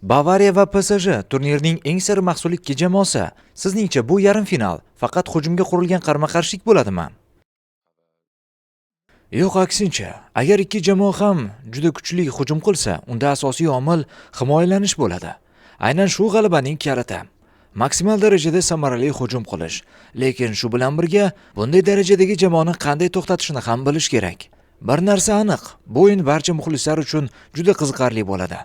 Bavariya va PSG turnirning eng siri mahsul ikki jamoasi. Sizningcha, bu yarim final faqat hujumga qurilgan qarama-qarshilik bo'ladimi? Yo'q, aksincha. Agar ikki jamoa ham juda kuchli hujum qilsa, unda asosiy omil himoyalanish bo'ladi. Aynan shu g'alabaning kaliti. Maksimal darajada samarali hujum qilish, lekin shu bilan birga bunday darajadagi jamoani qanday to'xtatishni ham bilish kerak. Bir narsa aniq, bu o'yin barcha muxlislar uchun juda qiziqarli bo'ladi.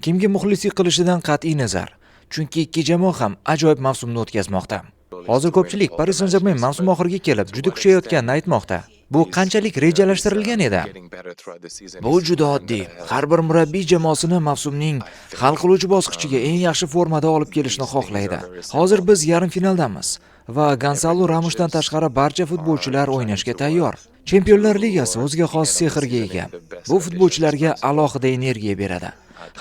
Kimga muxlislik qilishidan qat'iy nazar, chunki ikki jamoa ham ajoyib mavsumni o'tkazmoqda. Hozir ko'pchilik Paris Saint-Germain mavsum oxiriga kelib juda kuchayotganini aytmoqda. Bu qanchalik rejalashtirilgan edi? Bu juda oddiy. Har bir murabbiy jamoasini mavsumning hal qiluvchi bosqichiga eng yaxshi formada olib kelishni xohlaydi. Hozir biz yarim finaldamiz va Gonsalo Ramoshdan tashqari barcha futbolchilar o'ynashga tayyor. Chempionlar Ligasi o'ziga xos sehrga ega. Bu futbolchilarga alohida energiya beradi.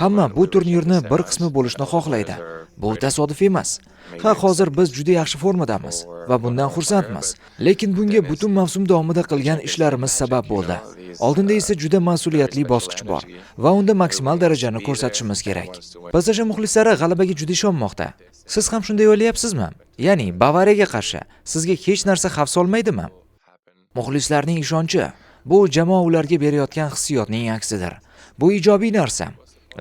Hamma bu turnirni bir qismi bo'lishni xohlaydi. Bu tasodif emas. Ha, hozir biz juda yaxshi formadamiz va bundan xursandmiz. Lekin bunga butun mavsum davomida qilgan ishlarimiz sabab bo'ldi. Oldinda esa juda mas'uliyatli bosqich bor va unda maksimal darajani ko'rsatishimiz kerak. PSG muxlislari g'alabaga juda ishonmoqda. Siz ham shunday o'ylayapsizmi? Ya'ni Bavariyaga qarshi sizga hech narsa xavf solmaydimi? Muxlislarning ishonchi bu jamoa ularga berayotgan hissiyotning aksidir. Bu ijobiy narsa.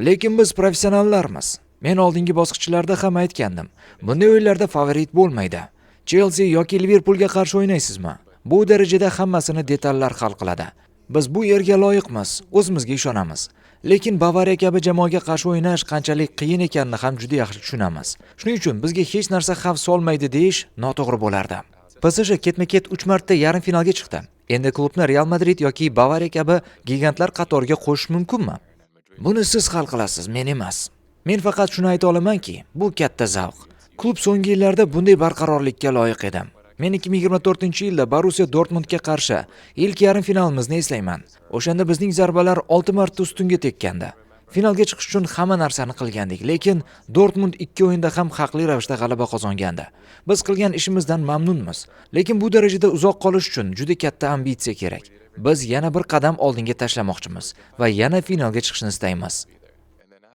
Lekin biz professionallarmiz. Men oldingi bosqichlarda ham aytgandim. Bunday o'yinlarda favorit bo'lmaydi. Chelsi yoki Liverpulga qarshi o'ynaysizmi? Bu darajada hammasini detallar hal qiladi. Biz bu yerga loyiqmiz, o'zimizga ishonamiz. Lekin Bavariya kabi jamoaga qarshi o'ynash qanchalik qiyin ekanini ham juda yaxshi tushunamiz. Shuning uchun bizga hech narsa xavf solmaydi deyish noto'g'ri bo'lardi. PSG ketma-ket 3 marta yarim finalga chiqdi. Endi klubni Real Madrid yoki Bavariya kabi gigantlar qatoriga qo'shish mumkinmi? Buni siz hal qilasiz, men emas. Men faqat shuni ayta olamanki, bu katta zavq. Klub so'nggi yillarda bunday barqarorlikka loyiq edi. Men 2024-yilda Borussiya Dortmundga qarshi ilk yarim finalimizni eslayman. O'shanda bizning zarbalar 6 marta ustunga tekkandi. Finalga chiqish uchun hamma narsani qilgandik, lekin Dortmund ikki o'yinda ham haqli ravishda g'alaba qozongandi. Biz qilgan ishimizdan mamnunmiz, lekin bu darajada uzoq qolish uchun juda katta ambitsiya kerak. Biz yana bir qadam oldinga tashlamoqchimiz va yana finalga chiqishni istaymiz.